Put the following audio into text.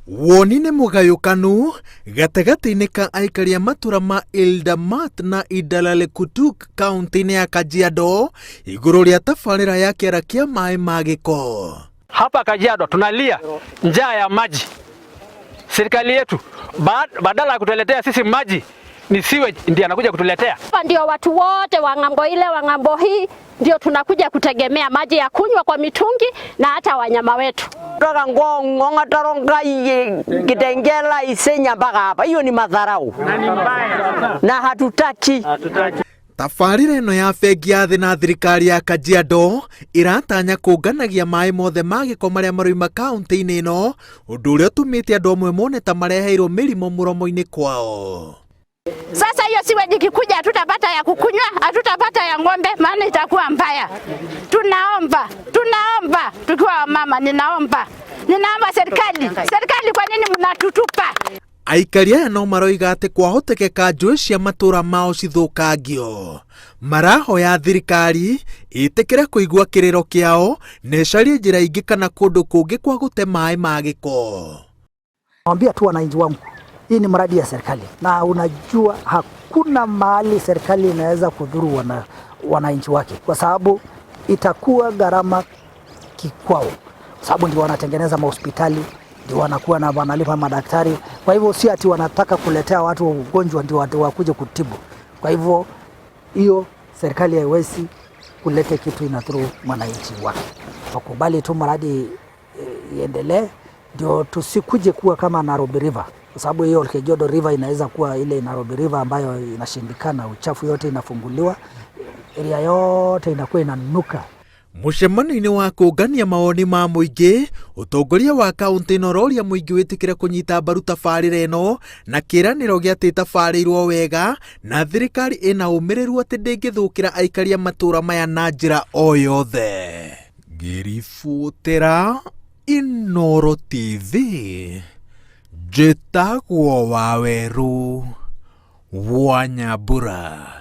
Woni nĩ mũgayũkanu gatagatĩ-inĩ ka aikari a matũra ma Ildamat na Idalalekutuk kaunti-inĩ ya Kajiado igũrũ rĩa tabarĩra ya kĩara kĩa maĩ ma gĩko. Hapa Kajiado tunalia njaa ya maji. Serikali yetu badala ya kutuletea sisi maji ni sewage ndiye anakuja kutuletea. Hapa ndio watu wote wa ng'ambo ile wa ng'ambo hii ndio tunakuja kutegemea maji ya kunywa kwa mitungi na hata wanyama wetu. Kutoka Ngong, Ongata Rongai, Kitengela, Isenya mpaka hapa. Hiyo ni madharau na hatutaki. Tabarĩra ĩno ya bengi ya thĩ na thirikari ya Kajiado ĩratanya kũnganagia maĩ mothe ma gĩko marĩa maroima kaunti-inĩ ĩno, ũndũ ũrĩa ũtũmĩte andũ amwe mone ta mareheirwo mĩrimũ mũromo-inĩ kwao. Sasa hiyo sewage ikikuja, hatutapata ya kukunywa, hatutapata ya ng'ombe, maana itakuwa mbaya. Tunaomba, tunaomba tukiwa wamama, ninaomba, ninaomba serikali, serikali, kwa nini mnatutupa? Aikari aya no maroiga atĩ kwahotekeka njũĩ cia matũra mao cithũkangio. Marahoya thirikari ĩtĩkĩre kũigua kĩrĩro kĩao na ĩcarie njĩra ingĩ kana kũndũ kũngĩ kwa gũte maĩ ma gĩko. Naambia tu wananchi wangu, hii ni mradi ya serikali, na unajua hakuna mahali serikali inaweza kudhuru wananchi wake, kwa sababu itakuwa gharama kikwao, kwa sababu ndio wanatengeneza mahospitali, ndio wanakuwa na wanalipa madaktari. Kwa hivyo si ati wanataka kuletea watu ugonjwa ndio watu wakuje kutibu. Kwa hivyo hiyo serikali haiwezi kuleta kitu inadhuru mwananchi wake. Wakubali tu mradi iendelee, ndio tusikuje kuwa kama Nairobi River, kwa sababu hiyo Olkejiado River inaweza kuwa ile Nairobi River ambayo inashindikana, uchafu yote inafunguliwa, area yote inakuwa inanuka. Mũcemanio-inĩ wa kũngania mawoni ma mũingĩ, ũtongoria wa kaũntĩ ĩno ũroria mũingĩ wĩtĩkĩre kũnyita mbaru tabarĩra ĩno na kĩĩranĩro gĩa atĩ ĩtabarĩirwo wega na thirikari ĩna ũmĩrĩru atĩ ndĩngĩthũkĩra aikari a matũra maya na njĩra o yothe. Ngĩribotera Inooro TV, njĩtagwo Wawerũ wa Nyambura.